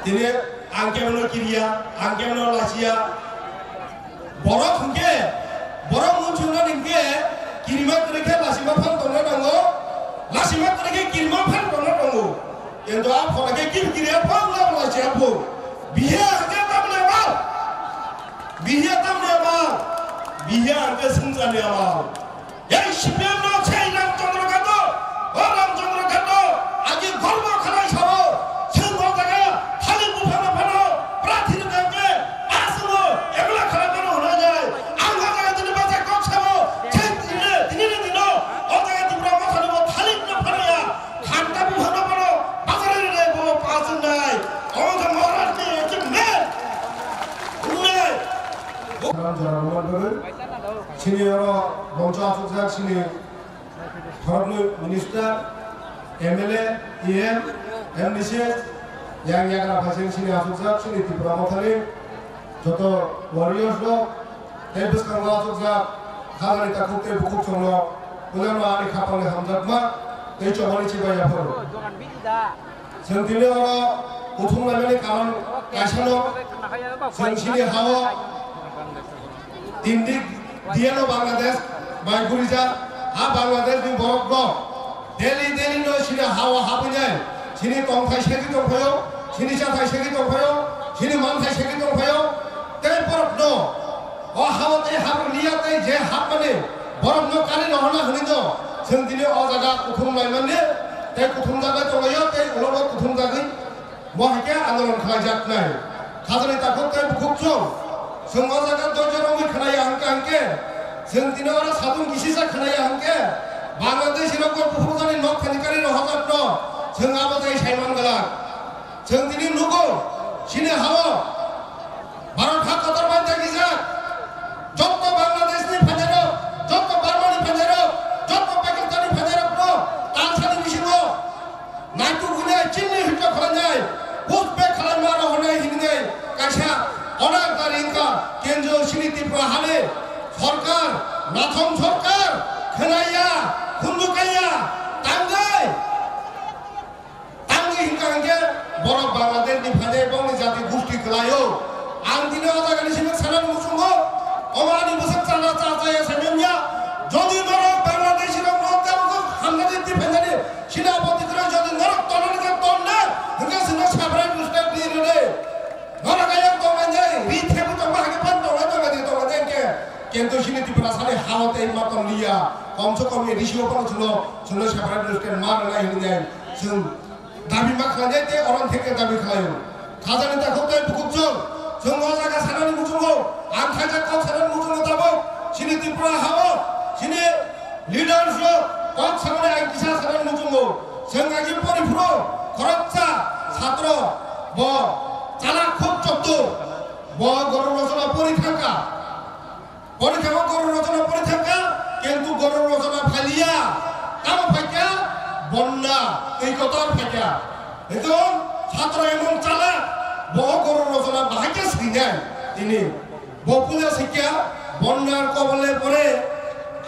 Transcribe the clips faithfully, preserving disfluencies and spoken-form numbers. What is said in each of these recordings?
Tini ang kebono kiriya, ang kebono lachiya. Borok hwnkhe, borok muchungna hwnkhe kirima kwrwi khe lachima phan tongna nango, lachima kwrwi khe kirima phan tongna nango. Kintu a phola khe kiri kiriya phan na lachiya phu. Bihiya hwnkhe tamni amal. Bihiya tamni amal. Bihiya hwnkhe sumsani amal. Ei C P M no sei Ramchandra Khanto, o Ramchandra Khanto, agi gorbo khanai sao, chwng o jaga thalik buphano phano, prathi rwkha hwnkhe, aswkno emla khanai phano hwnai nai. Ang o jaga tini bachai kok sao, chwng tini, tini ni dino, o jaga Tipra Mothani bo thalik no phano ya, khanta buphano phano, bachari rwnai bo pass wngnai. Omo khe Maharaj ni achievement. Wngnai. Salam jora rohon bagwi. Chini oro mongcho achukjak chini khoroknwi minister, M L A, E M, M D C, yang yagra phaising chini achukjak chini Tipra Mothani joto warriors rok, tei bwskango achukjak khajani takhuk tei bukhuk chwngno puilano ani khapangni hamjakma tei chobani chibai yapharo. Chwng tini oro kuthum laimani karon kaisano chwng chini hao tindi D N O Bangladesh bai gurijak ha Bangladesh ni borok no daily daily no chini hao habwi nai chini tongthai segwi tongphaio, chini chathai segwi tongphaio, chini manthai segwi tongphaio tei borok no o hao tei habwi liya tei je hapmani borok no kari rohorna hwnwi no chwng tini o jaga kuthum laimani tei kuthum jagwi tonglaio tei ulo bo kuthum jagwi Bo hai khe andolon khlaijaknai. Khajani takhuk tei bukhuk chwng. Chwng o jaga doijo romwi khnaya hwnkha hwnkhe, chwng tini oro satung kisisa khnaya hwnkhe, Bangladeshi rok bo buphurjani nok thani kari rohorjakno chwng abo tei saiman glak. Chwng tini nugo, chini hao Bharat ha kotor bai dagijak. Jotto Bangladesh ni phainairok, jotto Burma ni phainairok, jotto Pakistan ni phainairokno talsani bisingo Naituk hwnwi chini hwnkha khlainai, push back khlaima rw hwnwi hinwi kaisa order jari wngkha kendriyo chini Tripura hani sorkar, nathong sorkar khwnaya, khundukaya, tangwi, tangwi hwnkha hwnkhe borok Bangladesh ni phainai bongni jati gusti kwlaio. Ang tini o jaga ni simi sanani muchungo, omo ani bwswk chana cha chaya saimanya, jodi norok Bangladeshi rok no tabuk hamjagwi twi phainani, Sina abo tikwrwi jodi norok tonani khe tonna, hwnkhe chwngno separate state di rwdi. Norok ayang tongmani, ri thebwi tongma hai khe phan tongna tongna di tongna di hwnkhe. Kintu chini Tiprasani hao tei ma tong liya. Kom se kom A D C o phano chwngno, chwngno separate state ma rwnai hwnwi chwng dabi ma khlainai tei oron theke dabi khlaio. Khajani takhuk tei bukhuk chwng, chwng o jaga sanani muchungo, ang khaijak kok sanani muchungo tabuk, chini Tripura hao, chini leaders rok kok samani ang kisa sanani muchungo, chwng agi poriphuru khoroksa satro bo chalak khub choktu, bo Gorur Rosona pori thangkha. Porikha o Gorur Rosona pori thangkha, kintu Gorur Rosona phailiya. Tamo phaikha? Bonna, twi kotor phaikha. Hwnkhe o satro emon chalak, bo o Gorur Rosona bahai khe swinai tini. Bo puila swikha, "বন্যার কবলে পড়ে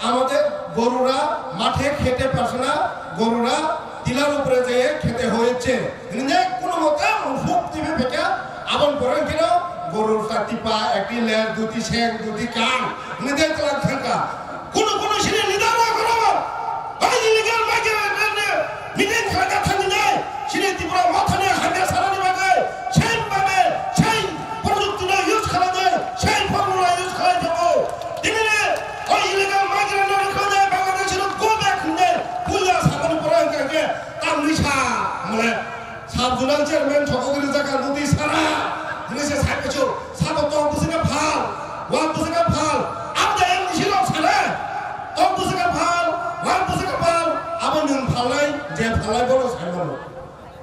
আমাদের গরুরা মাঠে খেতে পারছে না, গরুরা টিলার উপরে যেয়ে খেতে হয়েছে।" Hwnwi kono mote musuk twiwi phaikha, aboni pore hwnkhe no Gorur sa tipa, ekti leg, duti seng, duti kang, hwnwi de twlang thangkha. Kono kono chini leader rok oro, bai illegal migrant rokni meeting khlaina thangwi nai, chini Tripura Mothani hamya sanani bagwi, sei bagwi, sei projukti no use khlainai, sei formula use khlai tongo. Tini o illegal migrant rok khlainai, Bangladesh rok go back hwnwi, puila saboni pore hwnkhe hwnkhe, tamni sa, mole. Sub zonal chairman sokogwi rijak ang nukdi sara. Hwnwi se sai pachu, sabo tong bwswk khe phal, wak bwswk khe phal. Abo da M D C rok sale. Tong bwswk khe phal, wak bwswk khe phal. Abo nwng phalnai, je phalnai bono sai mano.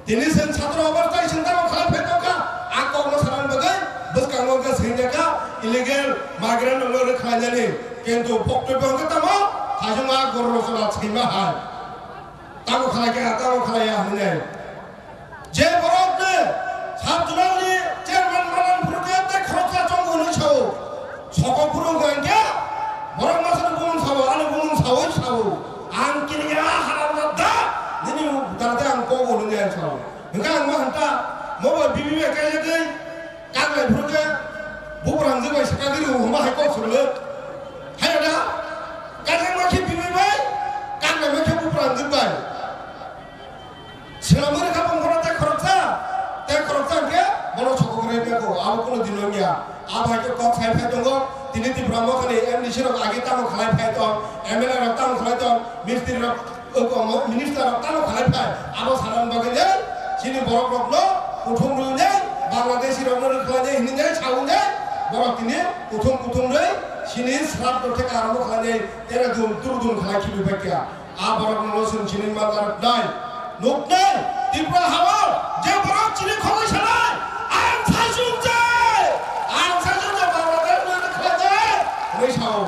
Tini chwng satro obar tai chwng tamo khlai phai tongkha. A kokno sanani bagwi bwskango khe swinjakha illegal migrant rokno rwkhlainani. Kintu boktobyo hwnkhe tamo, hajuma Gorur Rosona swima hai. Tamo khlai kha, tamo khlai ya hwnwi nai. Je borok de sub zonal ni chairman manan phuru khe tei khoroksa chongo hwnwi sao. Soko phuru hwnkha hwnkhe borok masa ni bumung sao, ani bumung saui sao. Ang kiriya haram da da, nini dara de ang kogo hwnwi ang sao. Hwnkhe ang ma hanta, mo bo B B B Kajagwi kanglai phuru khe buphrangjwk bai swkagwi rw hwnba hai kok swrwlo. Hai da? Kajagma khe bini bai, kanglai ma khe buphrangjwk bai. Swrwngmani kha bongkhorok tei khoroksa, tei khoroksa hwnkhe bono sokok rwui mego, abo kunu dino wngya. Abo hai khe kok sai phai tongo, tini Tipra Mothani M D C rok agi tamo khlai phai tong, M L A rok tamo khlai tong, mistri rok, o, o, minister rok tamo khlai phai. Abo sanani bagwi le chini borok rokno kuthum rwui le, Bangladeshi rokno rwkhlai le hwnwi le saui le, borok tini kuthum kuthum rwui chini sraddho theka arombo khlai le, tere dun turu dun khlai khibi bai kha. A borokno chwng chini manjak nai. Nuknai, Tripura hao je borok chini khogwi sanai, ang saichung je, ang saichung je Bangladesh no khlai je, hwnwi sao.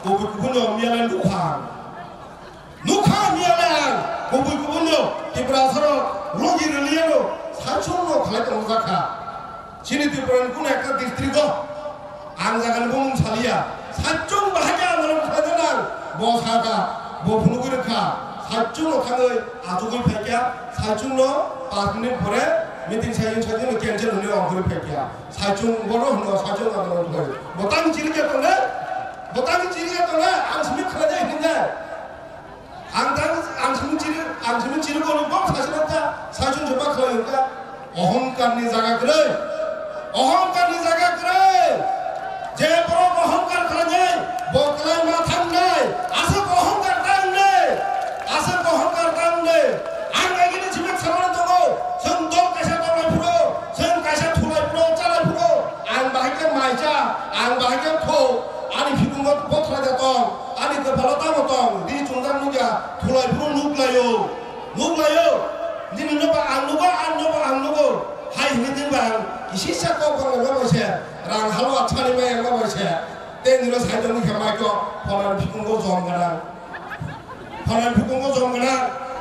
Kubui kubui no miya lai nukha. Nukha miya lai ang, kubui kubui no Tripura sorok logi rwliya no saichung no khlai tongo jakha. Chini Tripura ni kunu ekta district o ang jaga ni bumung saliya. Saichung bahai khe andolon khlai nang bo sakha, bo phunugwi rwkha. Saichung no thangwi achugwi phaikha, saichung no panch minute pore meeting saichung saichung no cancel hwnwi ongkhorwi phaikha. Saichung bono hwno saichung andolon khlai. Bo tang chiri khe tongnai, bo tang chiri khe tongnai, ang simi khlai nai hwnwi nai. Ang tang, ang simi chiri, ang simi chiri boni bok sasana ta, saichung se ma khlai hwnka. Ohongkar ni jaga kwrwi. Ohongkar ni jaga kwrwi. Je borok ohongkar khlainai, bo kwlai ma thangnai. Aswk ohongkar tangnai. Aswk ohongkar tangnai. Ang agini chibuk samani tongo. Chwng dol kaisa tonglai phuru, chwng kaisa thulai phuru, chalai phuru. Ang bahai khe maisa, ang bahai khe tho. Ani phikungo bothra da tong. Ani kwphalo tamo tong, di chwngdar nukya, thulai phuru nuklaio, nuklaio. Nini no ba ang nugo, ang no ba ang nugo. Hai hini din ba ang, kisi sa kok bang ma bai se, rang halwa chani mai ma bai se. Te nino sai tong khe mai ko, phonan phikungo jom gana. Phonan phikungo jom gana,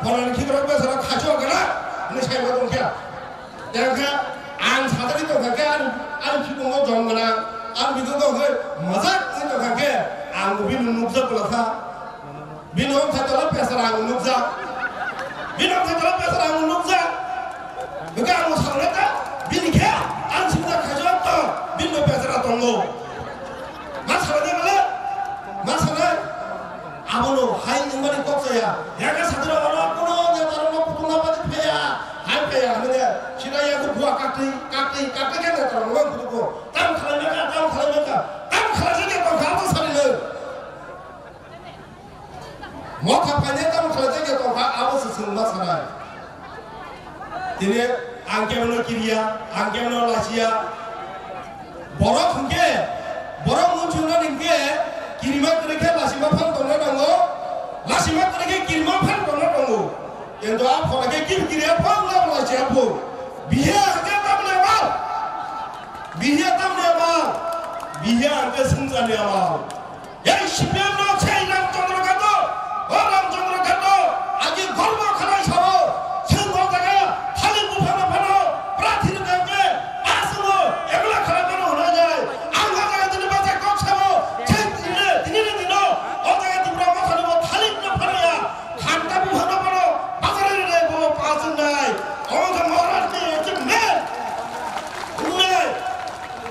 phonan khikrok besara khacho gana, ni sai ma tong khe. Tengkha ang sadari tongkha khe ang, ang phikungo jom gana, ang bigo tongkhe majak ni tongkha khe ang bini nukjak bwlakha. Bini wng kha tola pesara ang nukjak. Bini wng kha tola pesara ang nukjak. Hwnkhe ang sakno kha bini khe ang sinjak khaijak to bini pesara tongo. Ma sanai bole? Ma sanai? Abono hai wngmani kok chaya. Yakhe sadira oro kuno netarokno kutung na badi phaya. Hai phaya hwnwi sida yakhe bua kaktwi, kaktwi, kaktwi khe netarokno kutugo. Tam khlai maka, tam khlai maka, tam khlai maka, tam khlai maka sari le. Motha paine tamo khlaijak ya tongkha, abo se chwng ma sanai. Tini ang kebono kiriya, ang kebono lachiya. Borok hwnkhe, borok muchungna hwnkhe kirima kwrwi khe lachima phan tongna nango, lachima kwrwi khe kirima phan tongna nango. Kintu a phola khe kiri kiriya phan na lachiya phu. Bihiya hwnkhe tamni amal. Bihiya tamni amal. Bihiya hwnkhe sumjani amal. Ei C P M no sei Ramchandra Ghato, o Ramchandra Ghato, agi gorbo khanai sao, chwng o jaga thalik buphano phano, prathi rwkha hwnkhe, aswkno M L A khanai phano hwnwi nai, ang o jaga tini bacha kok sao, chwng tini, tini ni dino, o jaga Tipra Mothani bo thalik no phano ya, khanta buphano phano, bachari rwnai bo pachung nai, omo khe Maharaj ni achievement, hwnwi nai.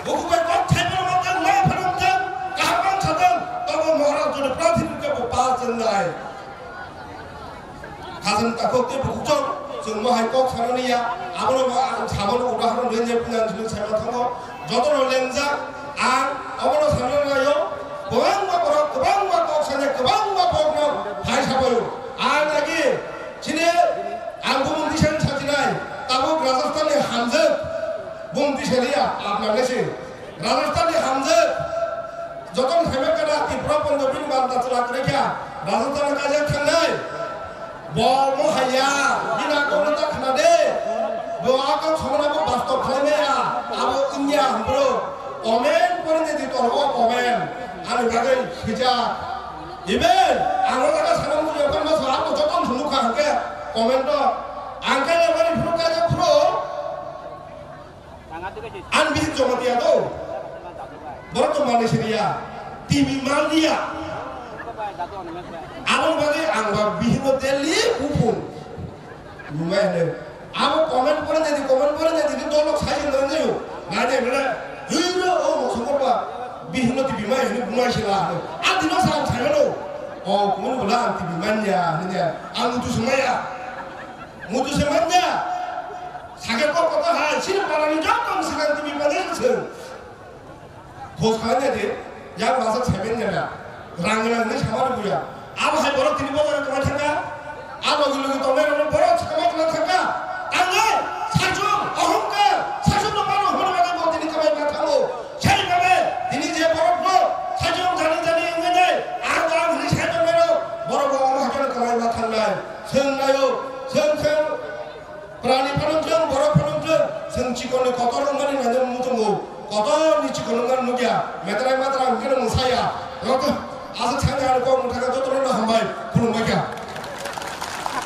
Bukubai kok thaibrwma tang, ma phanang tang, kaham ang satang, tamo Maharaj jodi prathini kebo pa chengnai. Khajang takhuk tei bukuchok, chwng mohai kok sanani ya, abono bo ang sabono udahoron rwngya phunang chwng saima thango. Jotono lengjak, ang obono sanani laio, kwbangma borok, kwbangma kok sanya, kwbangma borokno phai sabaio. Ang agi chini ang bumung tisani sajinai, tabuk Rajasthan ni hamjak, Bumti seliya, apna nesi. Rajasthan ni hamjak. Joton khaiba kana Tripura Punjab ni banta chwla kwrwikha. Rajasthan ni kajak thangnai. Bo mohaya, bina kono ta khna de. Bo ako khomona bo basto khlaimaya. Abo India hampro. Omen pori de di toro omen. Ani bagwi sijak. Iben, ang o jaga sana muchung ya phan ma sa, ako joton thunuk kha hake. Comment o. Ang khe lebani phuru kajak phuru. Ang bihik Jamatia do. Borok to manwi siniya. T V manliya. Aboni bagwi ang ba bihingo daily buphung. Numai hwnwi. Abo comment pore nai di, comment pore nai di, dol rok sai nai nai o. Nai nai mane, hwiro o mosok ba bihingno tibi mai hini bunai sila hano. A dino sa ang sai mano. O kumun bula ang tibi manya hini ya. Ang mutu sumaya. Mutu sumanya. Sage ko kota hai, sini parani jok ang silang tibi manya sung. Khoj khlai nai di, yang bajak saiben gana. Rang rang ni sama rw ya. Abo hai borok tini bojaro tongwi thangkha. A logi logi tongnai rok borok sama tongwi thangkha. Tangnai, saichung, ohomkar, saichung no mano hwnwi bagwi bo tini kwbai ma thango. Sai bagwi tini je borok no saichung jani jani wngwi nai, ang ang hwnwi sai tongnai rok, borok bo omo hai kheno kwbai ma thangnai. Chwng naio, chwng chwng, prani phano chwng, borok phano chwng, chwng chikon ni kotor wngmani nai.